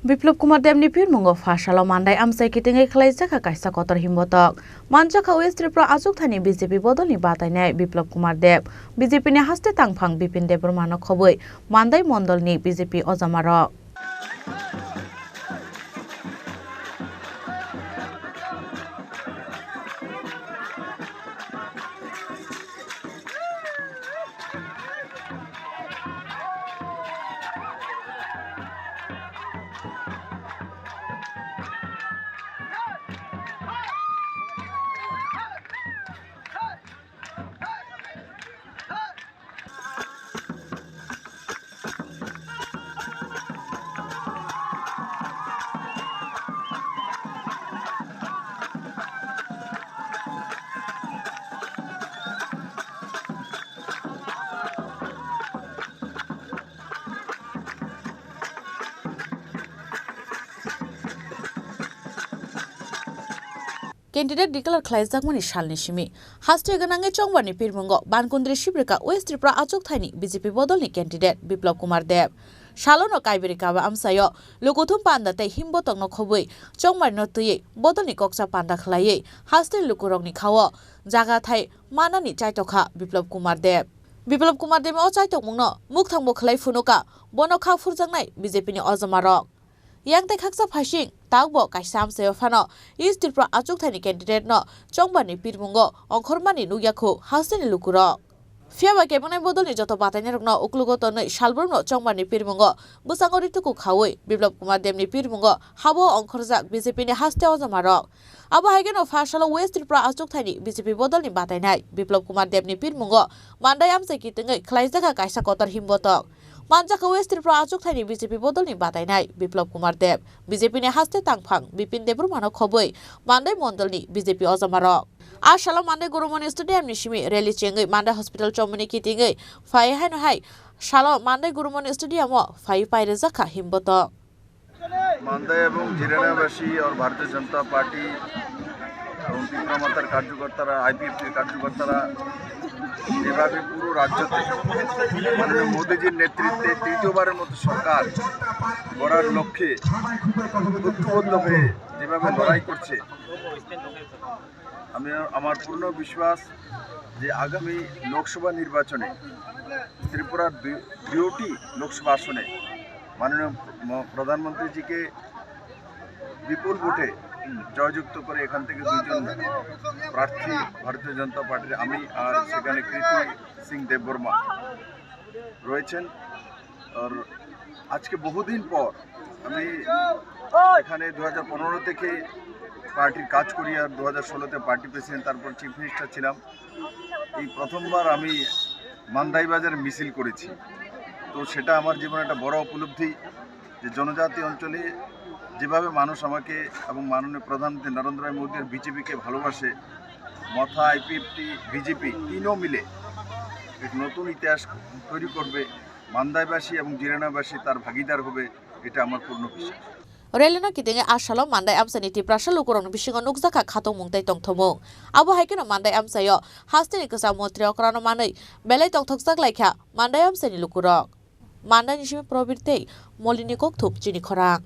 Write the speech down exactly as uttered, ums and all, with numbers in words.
Biplab Kumar Debni pirmungo pha salo Mandai amchai kitingwi khwlaijak kha kaisa kotor himbotok. Manjakha West Tripura achukthani B J P bodolni batainai Biplab Kumar Deb. B J P ni haste tangphang Bipin Debbarmano khobwi Mandai mondolni B J P ojamarok. Candidate declare khlaijakmani salni simi haste gwnangwi chongbarni pirmungo Bankundri Sibrika West Tripura achukthaini B J P bodolni candidate Biplab Kumar Deb. Salono Kaiberi Kaba amchaio lukuthum panda tei himbotokno khobwi chongbarino twiwi bodolni kokcha panda khwlaiwi hasteni lukurokni khao jaga thai manani chaitokha Biplab Kumar Deb. Biplab Kumar Debni o chaitokmungno mukthangbo khwlai phunuka bono kha phurjaknai B J P ni ojamarok. Yang tei khaksa phaising takbo kaisa amchaio phano East Tripura achukthaini candidate no chongbarni pirmungo ongkhormani nukya khu hasteni lukurok. Phiyaba kebengnaini bodolni joto batainairokno uklogo tonwi salbrumno chongbarni pirmungo bwskango rituku khaui Biplab Kumar Debni pirmungo habo ongkhorjak B J P ni haste ojamarok. Abo hai kheno pha salo West Tripura achukthaini B J P bodolni batainai Biplab Kumar Debni pirmungo Mandai amchai kitingwi khwlaijakha kaisa kotor himbotok. Manjakha West Tripura achukthaini B J P bodolni batainai Biplab Kumar Deb, B J P ni haste tangphang Bipin Debbarmano khobwi Mandai mondolni B J P ojamarok. A salo Mandai Gurumoni Stadium ni simi rally chengwi Mandai Hospital chomoni kitingwi phai haino hai salo Mandai Gurumoni Stadium o phai pairwjakha himbotok. Mandai এবং জিরানিয়াবাসী আর ভারতীয় জনতা পার্টি এবং ত্রিপুরা মথার কার্যকর্তারা, আইপিএফটির কার্যকর্তারা যেভাবে পুরো রাজ্যতে মাননীয় মোদীজির নেতৃত্বে তৃতীয়বারের মতো সরকার গড়ার লক্ষ্যে ঐক্যবদ্ধ হয়ে যেভাবে লড়াই করছে, আমি, আমার পূর্ণ বিশ্বাস যে আগামী লোকসভা নির্বাচনে ত্রিপুরার দুই-, দুইটি লোকসভা আসনে মাননীয় ম-, প্রধানমন্ত্রীজিকে বিপুল ভোটে জয়যুক্ত করে এখান থেকে দুইজন প্রার্থী ভারতীয় জনতা পার্টির, আমি আর সেখানে কৃতি সিং দেববর্মা রয়েছেন। আর আজকে বহুদিন পর আমি এখানে দু হাজার পনেরো থেকে পার্টির কাজ করি, আর দু হাজার ষোলোতে পার্টি প্রেসিডেন্ট, তারপর চিফ মিনিস্টার ছিলাম। এই প্রথমবার আমি মান্দাই বাজারে মিছিল করেছি, তো সেটা আমার জীবনে একটা বড় উপলব্ধি যে জনজাতি অঞ্চলে যেভাবে মানুষ আমাকে এবং মাননীয় প্রধানমন্ত্রী নরেন্দ্র মোদী আর বিজেপিকে ভালোবাসে, মথা, আইপিএফটি, বিজেপি তিনও মিলে এক নতুন ইতিহাস তৈরি করবে। মান্দাইবাসী এবং জিরানাবাসী তার ভাগিদার হবে, এটা আমার পূর্ণ বিশ্বাস। Rally no kitingwi a salo Mandai amchaini Tiprasa lukurokni bisingo nukjakha khatungmung tei tongthokmung. Abo hai kheno Mandai amchaio hasteni kwcham montri okrano manwi belai tongthokjak laikha Mandai amchaini lukurok. Mandai ni simi Probir tei Molini kokthum chini khorang.